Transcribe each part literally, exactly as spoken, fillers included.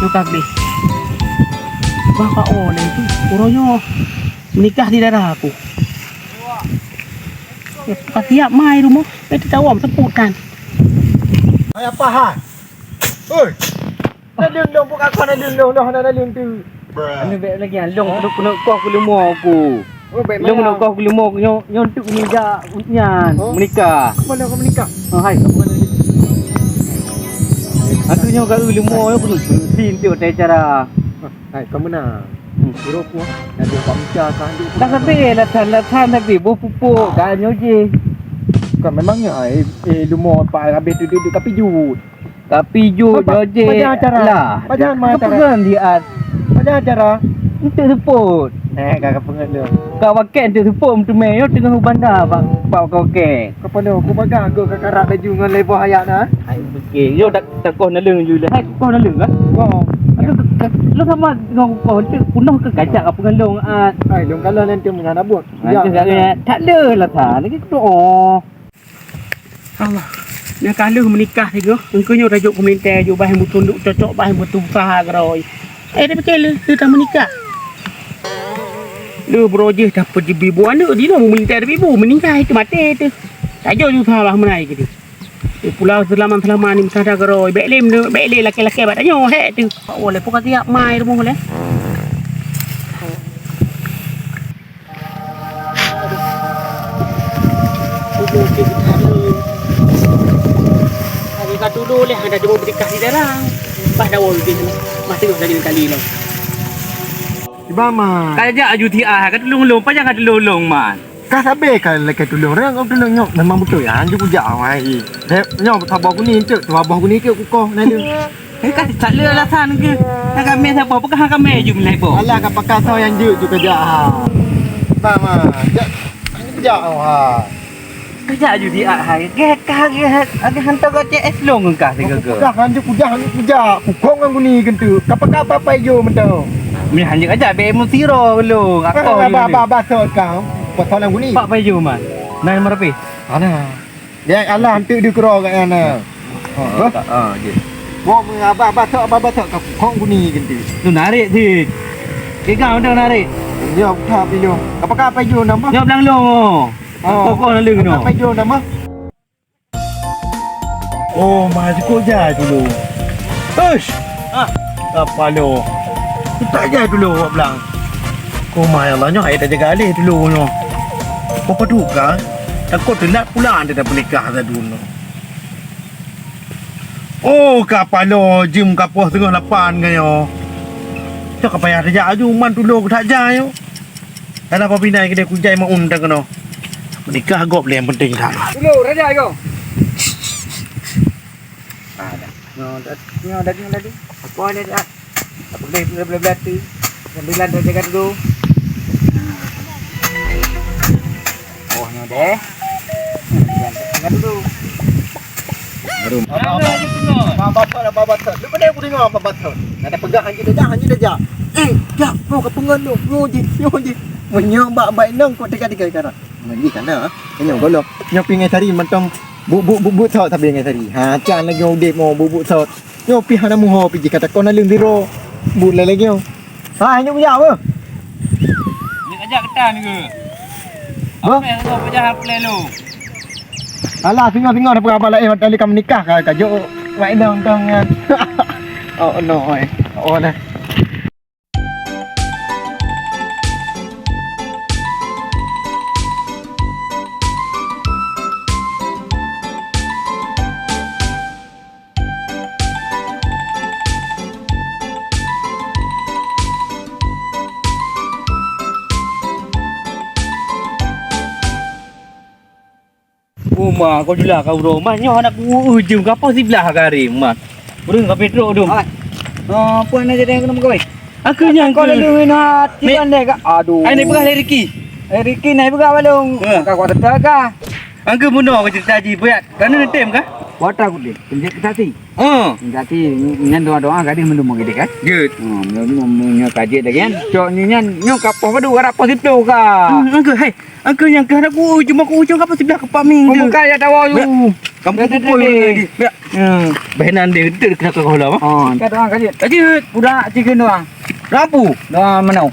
Nyoe ka gleh. Bah, ka o lé tu. Uroe nyoe meunikah di dara aku. Eh, ka siap mai rumoh. Eh, teuka wam seupôt kan. Hai, apa hai? Oi. Na leueng dong, buka kau na leueng dong, dong na leueng tu. Anu bèk lagèe nyan, lôn keuneuk, keuneuk koh keu leumo aku. Oh, bèk manyang. Lôn keuneuk koh keu leumo, nyoe, nyoe untuk meunijak nyan, oh, meunikah. Kapan kau meunikah? Oh, hai. Atu nyoe ka eu leumo nyoe keuneuk beusi untuk acara. Ah, hai, kau meunan. Hmm. Suruh aku, ah. Dah ada bangsa ka handu. Dah sabe, latan, latan sabe, boh pupuk, dah nyoe jih. Kan memangnya, eh, eh, leumo pa habéh tu duduk tapi jut. Tapi jok, Bapak, jojek. Pajan acara. Lah. Pajan mai acara. Kepengen di at. Pajan acara. Untuk seupôt. Eh, kakak pengen tu. Kak wakèk untuk seupôt meuteumé, yo teungoh u banda, Pak, Pak wakèk. Kepala, aku bagah aku kakarak laju ngon leboh ayat na. Hai, okey. Yo, tak, tak koh naleueng ju lah. Hai, koh naleueng kah? Koh. Aku, aku, lo sama dengan koh, tu penuh ke kacak apa ngalong at. Hai, lôn kalau nanti mengan abot. Nanti ya, tak ada. Tak ada lah, tak. Lagi tu, oh. Allah, nyang ka lheueh meunikah sigoe, engkeu nyoe tajok keu meulintèe, jok bah nyang beutundok cocok, bah nyang beuteuusaha keudroe. Eh, tapike lheueh, lheueh tameunikah. Lheueh beurojih tapeujibi bu aneuk, di lôn meulintèe tapi bu meuninggai teuh maté teuh. Tajok ju salah meunai keudeh. Eh, pula seulaman-seulaman ni meusadah keudroe, bèk lé meuneu-, bèk lé lakèe-lakèe bak tanyoe, hék teuh. Pak Wol, eh, pukon siap mai rumoh lé. Tulo cit hari. Hari ka tulo lé, hana jeuet beudeukah di dalam. Bah dawa udeh, mah teungoh lagi kali lom. Iba ma. Ka jak aju tiah, ka tulông lôn, pajan ka tulông lôn, man. Ka sabe ka lakèe tulông, rang tulông nyoe memang beutôi, anjuk kujak awai. Dep, nyoe saboh guni encet, saboh guni keu kukoh, na lé. Eh, ka, tak le alasan ke? Nak kami siapa? Peugah kami ju meulai boh. Alah, ka pakai soe nyang jeuet ju keujak, ha. Bah, ma, jak, jak, oh, ha. Keujak ju di at hai. Geh, ka, geh, geh hantar ke C S long kah tiga ke? Peugah, hanjeuet kujak, hanjeuet kujak. Kukong ngon guni keutu. Ka pakai apa-apa ijo mantong. Mi hanjeuet aja, be emosi ro lu. Aku, eh, abah, abah, abah, sok kau. Pasal ngon guni. Pak Payu, man. Nai merapi. Ana. Ya Allah, anteuk dikeue gata nyan. Ha, ha, jih. Wong abah batok, abah batok ka kong guni genti. Tu narik sit. Pegang udah narik. Ya, udah pilih. Apa ka apa ju nama? Nyob lang long. Oh. Kokoh lalu kena. Apa ju nama? Oh, mah cukup jai dulu. Ush! Ah. Apa lo? Kita jai dulu awak bilang. Oh, mah ya Allah, nyoh ayat jaga alih dulu nyoh. Apa tu kan? Takut telat pula anda dah menikah dah dulu. Oh, ka paloe jeuem ka poh teungoh lapan ka nyoe. Cok ka payah tajak aju man tulo keutak jai nyoe. Dalam pabinai keudeh kujai maun teuh keunoe. Menikah gob lé nyang penting that. Tulo, raja iko. Ah, dah. Nyoe dah, nyoe dah, nyoe dah. Apa ni dah? Apa boleh, boleh, boleh, boleh tu. Sambilan dah jaga dulu. Oh, nyoe deh. Jaga dulu. Baru. Apa, apa? Apa batok, apa batok? Lu pandai aku dengar apa batok. Nak pegang hanji dah, hanji dah. Eh, dah, mau ke pengen lu. Nyoe je, nyoe je. Meunyoe bak baik nong kau tiga-tiga sekarang. Lagi kana, ha? Nyoe golok. Nyoe pingai tari mantong buk, buk, buk, buk sot tapi pingai tari. Ha, can lagi udep mau buk, buk sot. Nyoe pih hana muho pih jih kata kau naleueng siro. Buk lé lagi nyoe. Ha, nyoe kujak apa? Ni kajak ketan ke? Hah? Apa yang kau pejah apa lé lu? Alah, singoh-singoh dah peugah abang laén watèe ka menikah ka, ka jok wak inong tong nyan. Oh no, oi. Oh nah. Oh, ma, kau jula ka uroe, ma. Nyoe anak ku, uh, jeuem ka poh siblah ka hari, ma. Ureueng ka petrok tu. Hai. Ah, apa nak jadi kena mengawai? Aku nyang kau ke lalu ni nak tiban deh, Kak. Aduh. Ai, ni peugah lé Ricky. Eh, Ricky, nai peugah balong. Ha. Kau kata ka. Angka bunoe keu cerita jih, buet. Kerana netem kah? Kuat aku deh, penjek ke tasi. Oh. Tasi, nyan doa-doa gadis mendung gitu kan? Jeuet. Ha, mendung, mendung nyoe kajet lagi kan? Cok ni nyan, nyoe ka poh padu, arap poh siplôh ka. Hmm, angka, hai. Angka nyang kah aku, cuma aku ujung kapal sebelah kepak ming tu. Bukan ya tawa tu. Kamu pukul lagi. Ya. Hmm. Beh nan deh, deh kena kau lah. Oh. Ka doang ka jeuet. Ka jeuet. Udah cikin doang. Rabu. Doang mana?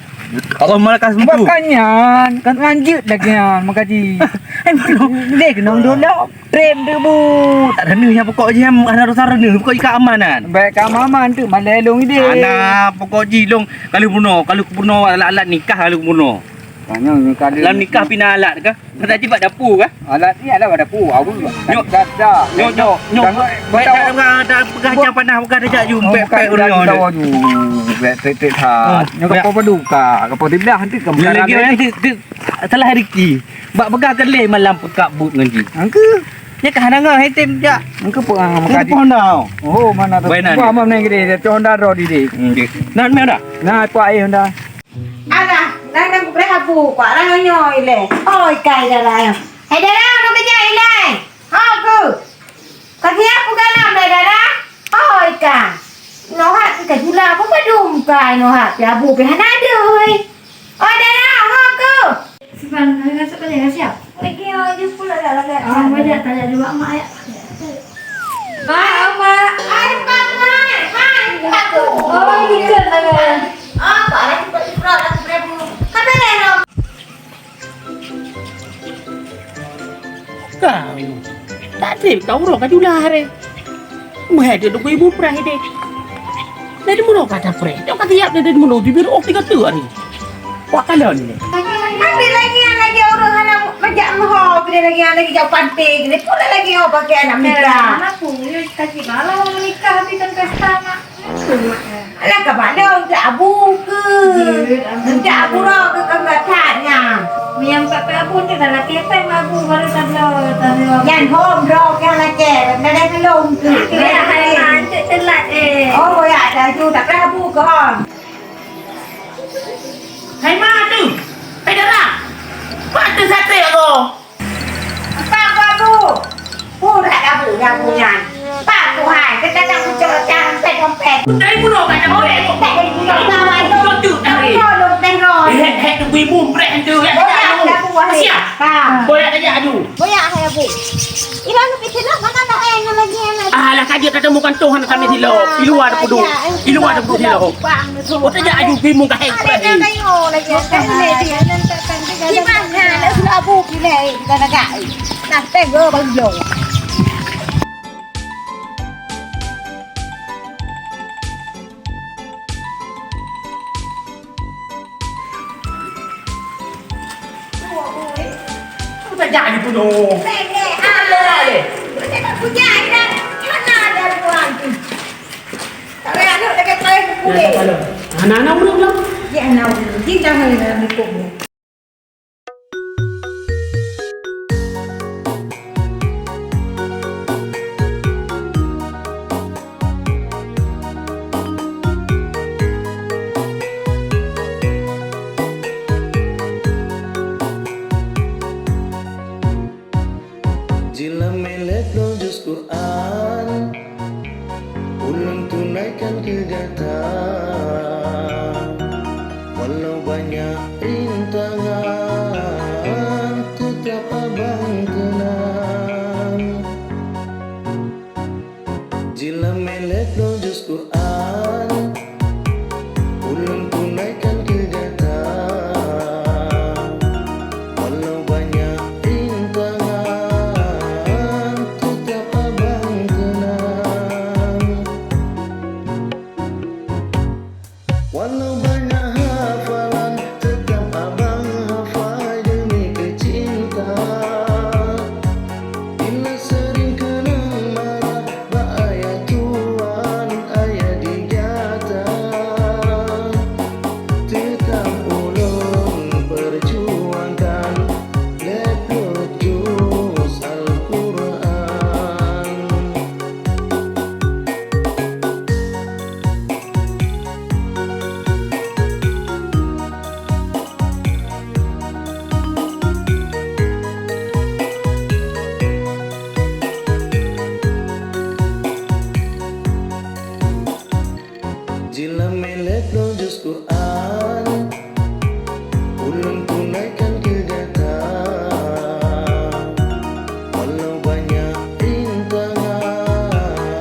Allah malaikat sempu. Bukan nyan, kan lanjut lagi nyan mengkaji. Deh kena dulu. Tren tu bu. Tak ada ni yang pokok je, hana rasa rena pokok jika amanan. Baik keamanan tu malah long ide. Ana pokok ji long kalau buno, kalau buno alat-alat nikah kalau buno. Tanya ni kali. Dalam nikah pina alat ke? Kata jibat dapur ke? Alat ni ada pada dapur. Aku juga. Nyok. Dah, dah. Nyok, nyok, nyok. Jangan, baik, tak ada, ada pegang jam panah, pegang dah jak ju. Oh, pek, bukan pek, dah udah, tahu udah. Ju. Pek, pek, pek, ha. Oh, nyok ya. Kapal padu ka, kapal di belah nanti ke. Dia lagi orang tu, tu salah rezeki. Bak pegang keleh malam pekak but ngan ji. Angka. Nya kah hana ngah item jak. Angka pun ah, angka pun dah. Oh, mana tu? Baik, nak. Apa mana gede? Dia tu Honda dah di. Hmm, di. Nak main dah? Nah, apa air Honda? Alah, dah nang kupreh abu, kuat lah nyoe ilée. Oi, kai dah lah. Hai dah lah, mau kerja ilée. Ha, ku. Kaki aku galam dah, dah lah. Oi, ka. Nohat ka jula, apa padum kai nohat? Pi abu pi hana ada, oi. Oi, dah lah, ha, ku. Siban, hai masuk kerja, siap. Lagi, oh, jumpa lah, dah lah. Ah, banyak tanya juga, Mak, ya. Mak, Mak. Hai, Mak, Mak. Hai, Mak. Oh, ikut lah. Oh, Mak, lagi buat ikut, lagi beribu. Kata dia, Mak. Kau ni. Tak trép ka uroe ka jula hari. Meuhai dia tunggu ibu prah ini. Dari mula kata prah. Dia kata ya dari mula di biru tiga tu hari. Wah, kalau ni. Tapi lagi, lagi orang anak majak meuho, bila lagi, lagi jauh pantai, bila pula lagi orang pakai anak menikah. Mana pun, dia kasih malam orang menikah, tapi kan pesta nak. Alah, ka balong, ka abu ke? Ka abu roh ke, ka masak nya? Meunyo pek-pek abu tu dah lakée pek abu baru tabloe, tabloe. Nyan hom droe nyang lakée, dah dah kelom tu. Kira hai mak, cek telat, eh. Oh, ya, dah tu, tak payah abu ke hom. Hai mak tu, hai darah. Mak tu sate aku. Empat ribu. Udah dah bu, dah bu nyan. Pak Tuhan, kita dah ucap-ucap dompet-dompet. Dari bunuh kat dompet. Tak dari bunuh, bawah tu. Betul, tak boleh. Dompet, dompet, dompet. Eh, eh, tu ibu, brek tu, ya. Boyak dah bu, wahai. Siap. Ha. Boyak dah adu. Boyak, hai, bu. Ilang ke sini, mana nak, eh, nak lagi, nak lagi. Alah, kaji kata muka Tuhan kami silo. Iluar dah puduk. Iluar dah puduk silo. Bang, tu. Kau tak aju bi muka hek. Ada yang kayu lagi. Di mana? Nak sudah bu pilih, kita nak. Nah, tengok bang jong. Tajak ni pun. Pendek, ah. Pendek. Macam tak punya, dah. Mana ada orang tu? Tak payah nak dekat saya pun boleh. Anak-anak urut dah. Ya, anak urut. Dia dah hari dalam ikut. Jilam melek dong jus Quran. Ulôn tunaikan keu gata, walau banyak rintangan, teutap abang teunang. Jilam melek dong jus Quran, ulôn tunaikan keu gata, walau banyak rintangan, teutap abang teunang. Walau banyak hafalan, teutap abang hafai demi keucinta. Bila sering keunong marah, bak ayah tuan, ayah di gata. Teutap ulôn peujuangkan lhèe ploh juz Al-Quran. Jilam melek dong jus Quran, ulôn tunaikan keu gata, walau banyak rintangan,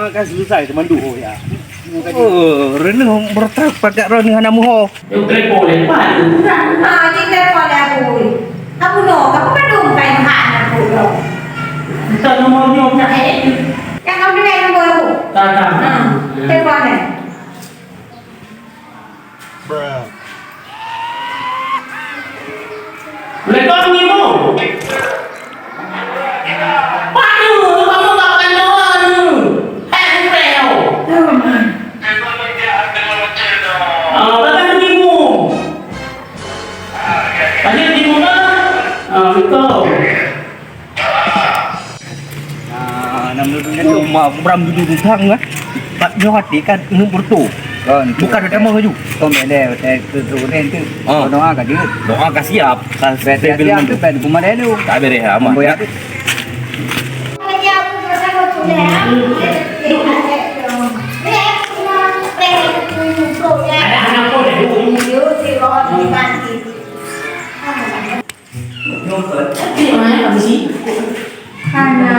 Kan selesai teman duo ya. Oh, renung bertak pakat ron hana muho. Yang telepon lepas tu. Ah, cik telepon dah aku. Aku no, aku kan dong kain hak aku tu. Minta nomor nyo nak eh. Yang kau dulu nombor aku. Tak, tak. Ha, telepon dah. Bruh. Assalamualaikum, Ibu. Waduh, kamu tak makan doang. Eh, bukan. Ah, makan dulu, Ibu. Tadi Ibu kan? Ah, betul. Ah, nama tu? Uma, aku beram dulu tentang lah. Pat nyoh hati kan, ini bertu. Kan, bukan ada mau laju. Kau beda, hotel tu, tu, hotel tu. Ah. Kau doa kat dia. Doa kat siap. Kan, saya siap, bilang siap, tu. Pen, rumah dia tu. Tak boleh, aman. Boleh. Ada anak pun, eh. Hana.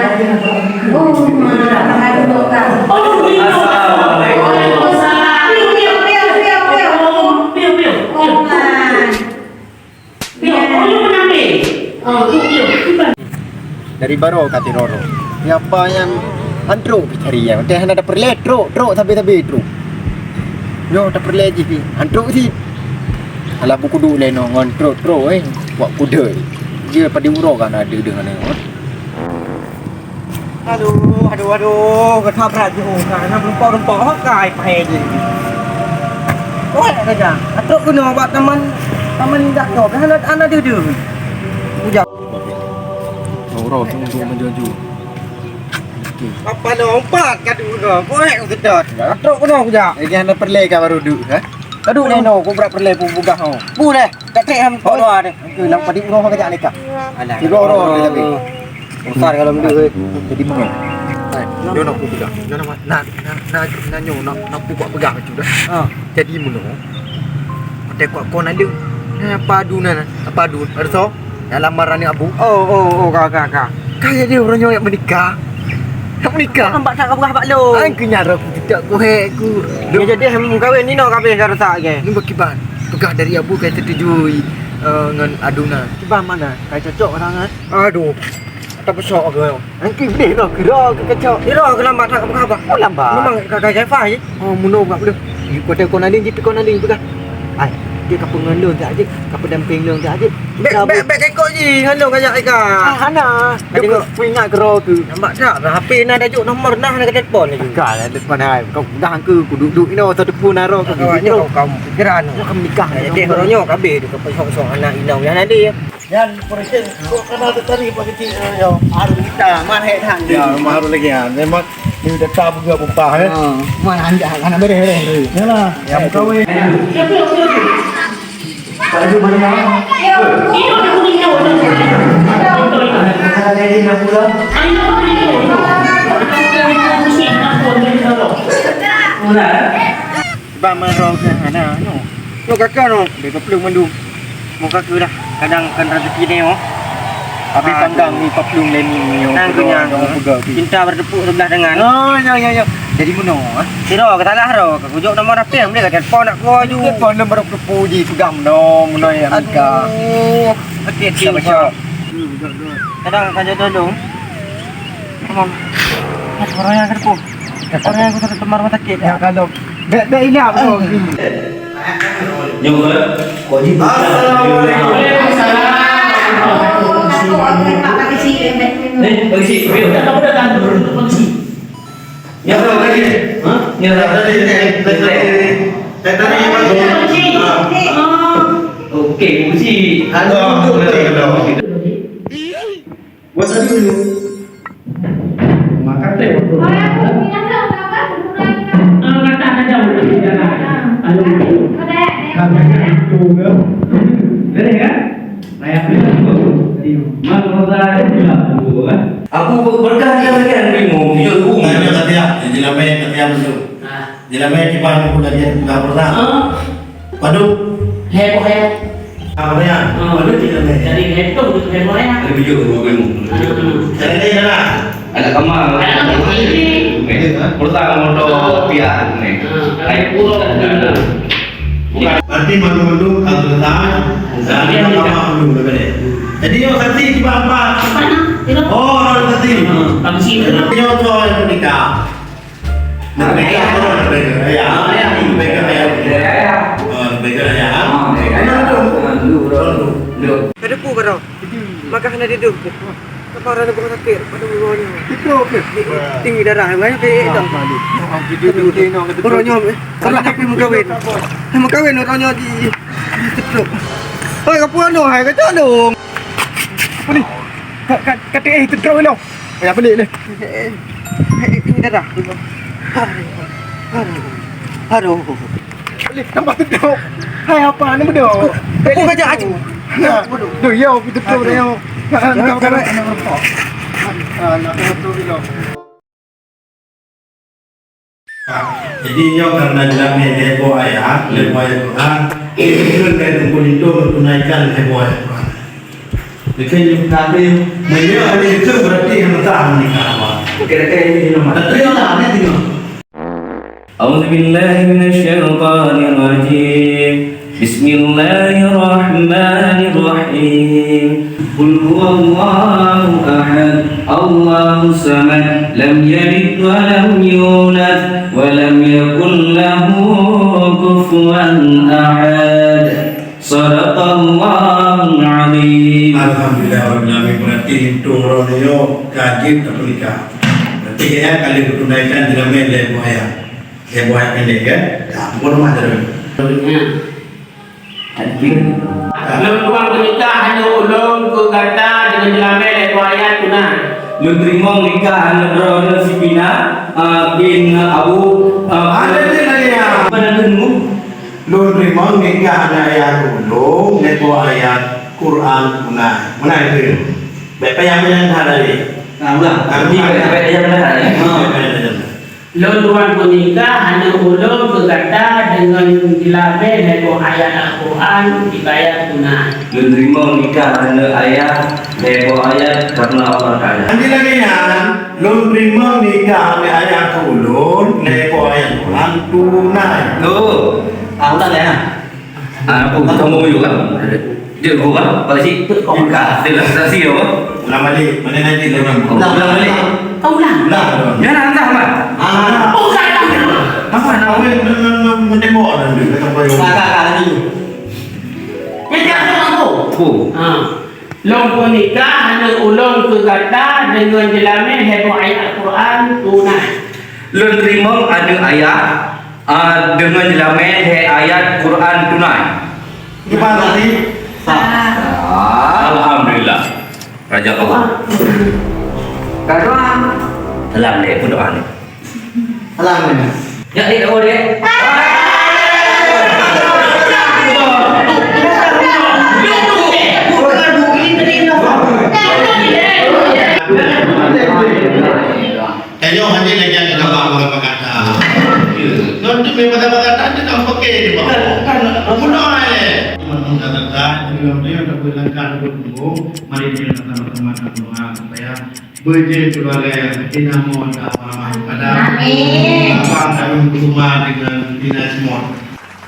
Oh, ma, aduh, Kak. Assalamualaikum. Waalaikumsalam. Piu, piu, piu, piu, piu. Piu, piu. Oh, ma. Piu, oh, you pernah ambil? Oh, piu, piu. Dari baroe ka tiroro. Nyapa nyang antrok picari nyang. Teh hana tapeureulée trok, trok sabe-sabe trok. Nyoe tapeureulée jih pi. Antrok sit. Alah buku duek lé nyoe ngon trok-trok eh. Wak kudeuek. Dia padi uroe kan ada deuh nyoe. Aduh, aduh, aduh, gata brat jih oh, ka na meureumpok-reumpok hok kai pahé jih. Oe raja, atrok keunoe bak taman, taman indak nyoe, hana, hana deuh-deuh. Ujak. Uroe tu untuk menjuju. Okey. Apa lo empat ka duek uroe, korék sedot. Atrok keunoe ujak. Eh, hana peureulée ka baru duek, ha? Ka duek lé nyoe, ku brat peureulée peugah nyoe. Bu lé, tak trek ham kok dua deh. Keu lam padi uroe ka jak leka. Alah. Tiga uroe dia tapi. Besar kalau menurut. Jadi meunoe. Hai, nyoe nak peugah. Nyoe nak, nak, nak, nak, nyoe nak, nak peugah, peugah macam dah. Ha. Jadi meunoe. Pakai kuat kon ada. Nah, apa adu nah, apa adu? Ada so? Yang lamar aneuk abu. Oh, oh, oh, ka, ka, ka. Ka jadi ureueng nyoe yang menikah. Yang menikah. Nampak tak kabah bak lôn. Ai, keu nyan aku tidak kuhek ku. Ya, jadi hem kawin ni nak kabeh ka rusak ke? Ni bagaimana? Peugah dari abu kai setuju, eh, ngon adu na. Kiban mana? Kai cocok sangat. Aduh. Tak besok aku. Angki deh dah kira ke kacau. Kira ke lambat tak apa apa. Oh, lambat. Memang ka kai kai fai. Oh, muno buat boleh. Kau tengok kau nading, jitu kau nading peugah. Ai, dia ka pengen lôn tak aje, ka pendamping lôn tak aje. Bek, bek, bek kekok ji ngan lôn kajak ika. Ah, hana. Dia ku ingat kero tu. Nampak tak? H P na dah juk nomor nah, na ka telepon lagi. Ka lah telepon hai. Kau dah angka ku duduk ino satu pun naro kau. Kau ni kau kamu pikiran. Kau nikah. Jadi orang nyo kabeh tu kau sok-sok anak inong yang ada. Nyan, peureusen, kok kana teutari Pak Keuchik, eh, yo. Harus kita, man hek than. Ya, mah harus lagi, ya. Memang ni data buka bupah, eh. Ha, man anjak, kana bereh, bereh. Yalah, yang kawin. Baju mana? Mula. Bang meurok ke hana nyoe. Nyoe kaka nyoe, bèk kaplueng mandum. Muka ke dah, kadang kan rezeki nyoe. Tapi panggang ni kaplueng lé ni nyoe. Nang kenyang. Cinta bertepuk sebelah tangan. Oh, ya, ya, ya. Jadi meunoe, ah. Sira ke salah ro, ka kujok nomor H P, boleh ka telepon nak gua ju. Telepon nomor telepon ji pegang meunoe, meunoe ya Mika. Aduh, hati-hati. Kadang ka jodoh dong. Come on. Orang yang terpuk. Orang yang terpuk rumah sakit. Ya kalau Bèk, bèk ingat betul. Nyoe, kok jibu. Assalamualaikum. Eh, Pak Keuchik. Pak Keuchik, apa datang dulu, Pak Keuchik? Ya, Pak Keuchik. Ha? Ya, tadi, tadi, tadi, tadi, tadi, Pak Keuchik. Ha. Okey, Pak Keuchik. Halo, halo, halo. Buat tadi dulu. Makan teh waktu. Ah, kata ada jauh dari jalan. Ayo. Kan banyak itu ke? Boleh kan? Saya pilih tu. Mang Rosa dia bilang tu kan. Aku berkah dia lagi yang bingung. Dia tu. Tanya kata dia. Jadi lama kata dia betul. Ah. Jeulaman kiban buku lagèe buka pulsa. Ah. Padum. Heboh ya. Apa ya? Ah. Padum jeulaman. Jadi heboh, heboh ya. Ada video buku ilmu. Hmm. Jadi ni dah. Ada kamar. Ada kamar. Perusahaan motor pian ni. Hai, pura. Berarti mandum-mandum ka selesai. Dan ada lama mandum daripada. Jadi, yang saksi tiba empat. Empat, nah. Tiga. Oh, orang saksi. Saksi. Dia tu yang nikah. Nah, nikah tu orang nikah. Ya, ya, nikah ya. Ya, ya. Oh, nikah ya. Ah, nikah ya. Benar tu. Ah, dulu, dulu, dulu. Kada pu, kada. Maka hana diduh. Apa orang nak sakit? Pada uroe nyoe. Itu ke? Di, tinggi darah, banyak ke itu. Uroe nyoe, eh, orang nak pergi mengkawin. Eh, mengkawin uroe nyoe di, di Tetruk. Oi, kapuan tu, hai, kacau dong. Apa ni? Ka, ka, kata, eh, Tetruk ni. Eh, apa ni, ni? Eh, eh, tinggi darah. Aduh. Aduh. Boleh tambah teudok. Hai, apa ni bedok? Aku kajak aja. Nah, bodoh. Duh, yo, kita tu dah yo. Nak, nak, nak, nak. Ah, nak betul dulu. Jadi, nyoe karena jeulamen lhèe boh ayat, lhèe boh ayat Quran, itu kan dari Teungku Lintô menunaikan lhèe boh ayat Quran. Leukeu nyoe kafé, meunyoe ada itu berarti yang sah menikah apa? Kira-kira ini nama. Tapi yang lain itu. أعوذ بالله من الشيطان الرجيم. بسم الله الرحمن الرحيم. قل هو الله أحد، الله الصمد، لم يلد ولم يولد، ولم يكن له كفوا أحد. Sadaqallahul azim. Alhamdulillah rabbil alamin. Berarti itu orang nyoe ka jeuet tapeunikah. Berarti kayang ka lheueh geutunaikan jeulamen lhèe boh ayat. Lhèe boh ayat pendek kan? Dah, bukan rumah tadi. Lôn tuan peunikah aneuk ulôn keu gata deungon jeulamen lhèe boh ayat tunai. Lôn teurimong nikah aneuk droeneuh si Pina, ah, bin Abu, ah, ada je lagi ya. Pada tunggu. Lôn teurimong nikah aneuk ayah ulôn lhèe boh ayat Quran tunai. Meunan itu. Bèk payah-payah dah tadi. Nah, ulang. Tapi bèk payah-payah dah tadi. Ha, bèk payah-payah dah. Lôn tuan peunikah aneuk ulôn keu gata deungon jeulamen lhèe boh ayat Al-Quran dibayar tunai. Lôn teurimong nikah aneuk ayah lhèe boh ayat karena Allah Taala. Nanti lagi nyan, lôn teurimong nikah aneuk ayah keu ulôn lhèe boh ayat Quran tunai. Tuh, ah, ulang ya. Ah, apa? Kamu juga kan? Dia gua kan? Pak Cik, kau buka. Dia lah saksi apa? Ulang balik. Mana nanti dia ulang? Ulang, ulang balik. Kau ulang. Ulang. Dia nak entah, Mat. Ah. Oh, tak, tak, tak. Apa nak? Awet, nak, nak, nak, nak tembok dah dia. Kata apa yang kakak, kakak lagi tu. Dia tak ada aku. Oh. Ha. Lôn peunikah aneuk ulôn keu gata deungon jeulamen lhèe boh ayat Al-Quran tunai. Lôn teurimong aneuk ayah Ah, deungon jeulamen lhèe ayat Quran tunai. Gimana tadi? Sah. Alhamdulillah. Raja Allah. Ka doa. Salam deh, aku doa ni. Salam ni. Ya, dia doa dia. Tanyoe hana lagèe agama, agama kata. Ngon tu memang agama kata tu tak pakai dia, Pak. Bukan, bukan. Bukan, eh. Cuma mudah kata, jadi orang tu yang tak boleh langkah, dia tunggu. Mari kita sama-sama berdoa supaya beujeuet keluarga yang dinamo dan amanah pada Amin. Abang Darul Kurma dengan Dina semua.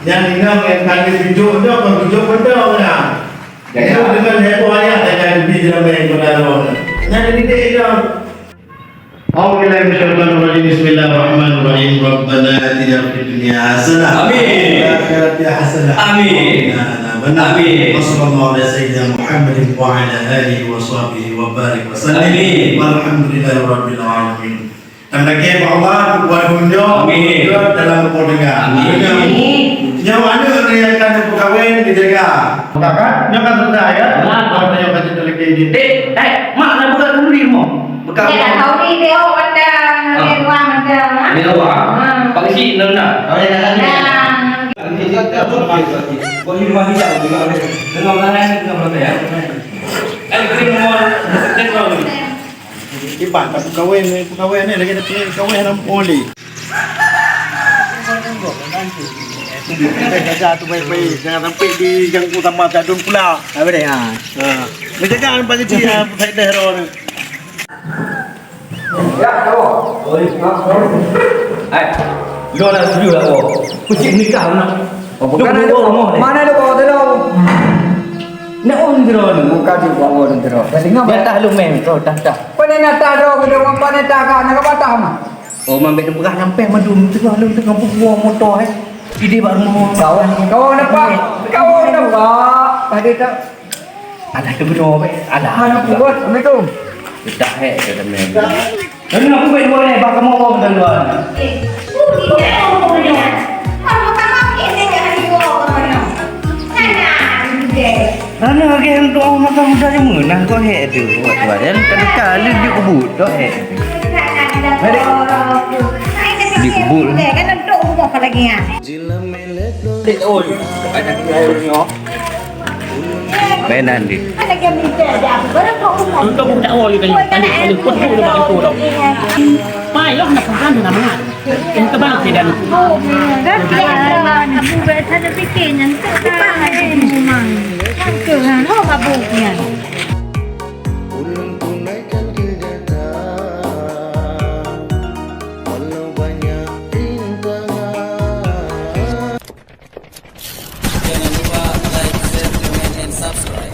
Yang ingat yang kali tunjuk tu, apa tunjuk betul lah. Ya, ya. Itu dengan heboh ayat yang kali di dalam yang benar. Yang dididik itu. أعوذ بالله من الشيطان الرجيم. بسم الله الرحمن الرحيم. ربنا آتنا في الدنيا حسنة. آمين. وفي الآخرة حسنة. آمين. وقنا عذاب النار. آمين. وصلى الله على سيدنا محمد وعلى آله وصحبه وبارك وسلم. آمين. والحمد لله رب العالمين. Dan lagi Allah buat dunia. Amin. Dalam rumah tangga. Amin. Nyawa aneuk yang akan berkahwin dijaga. Kakak, nyoe kan sudah ya. Nah, kalau nyoe kan sudah lagi ini. Eh, eh, mak nak buka dulu di rumah. Buka. Ya, rumah. Tahu ni dia, oh, ada, ah, di rumah ada, ah. Di rumah. Ah. Pak Isi, benar-benar. Oh, ya, ya, ya. Nah. Kau di rumah kita, dengan mana, dengan mana ya? Eh, di rumah, di rumah. Iban tak peukawen, peukawen ni lagi dah peukawen dalam oli. Dah jaga tu baik-baik, jangan sampai di jangkau sama jadun pula. Apa dia? Ha. Ha. Menjaga nampak kecil ya, faedah roh ni. Ya, tahu. Oi. Ha, oi. Hai, lo na setuju lah ko. Peucit nikah na. Oh, bukan ada. Mana ada bawa tu? Nak on tu ni. Bukan tu bawa tu. Jadi ngapa? Dia tah lu meh, tu tah tah. Pane na tah do, kita orang pane tah kan, nak apa tah mah? Oh, mambek peugah nampéh mandum teuh lôn teuh ngon moto, eh. Idéh bak rumoh. Kawan, kawan apa? Kawan apa? Tadi tak. Alah, tu betul, eh. Alah. Mana buat? Assalamualaikum. Tidak, eh, kata meh. Lalu aku baik dua ni, bak kamu apa betul dua ni? Eh, oh, tidak, oh, tidak. Kamu tak makin dengan dua orang. Sana, duduk. Hana lagèe hantu awak makan muda cuma nah kau hek tu. Buat tuan kan kali dia kubut tu hek. Dia kubut. Mainan dia. Untuk budak awal kita ni. Tadi tadi pun tu dah bantu dah. Pai lah nak pesan nama. Yang tebal sih dan. Abu biasa ada fikir nyan tu kan. Memang. Kan ke kan ho mabuk nyan. Ulun tunaikan kegiatan, walau banyak rintangan. Jangan lupa like, share, comment, and subscribe.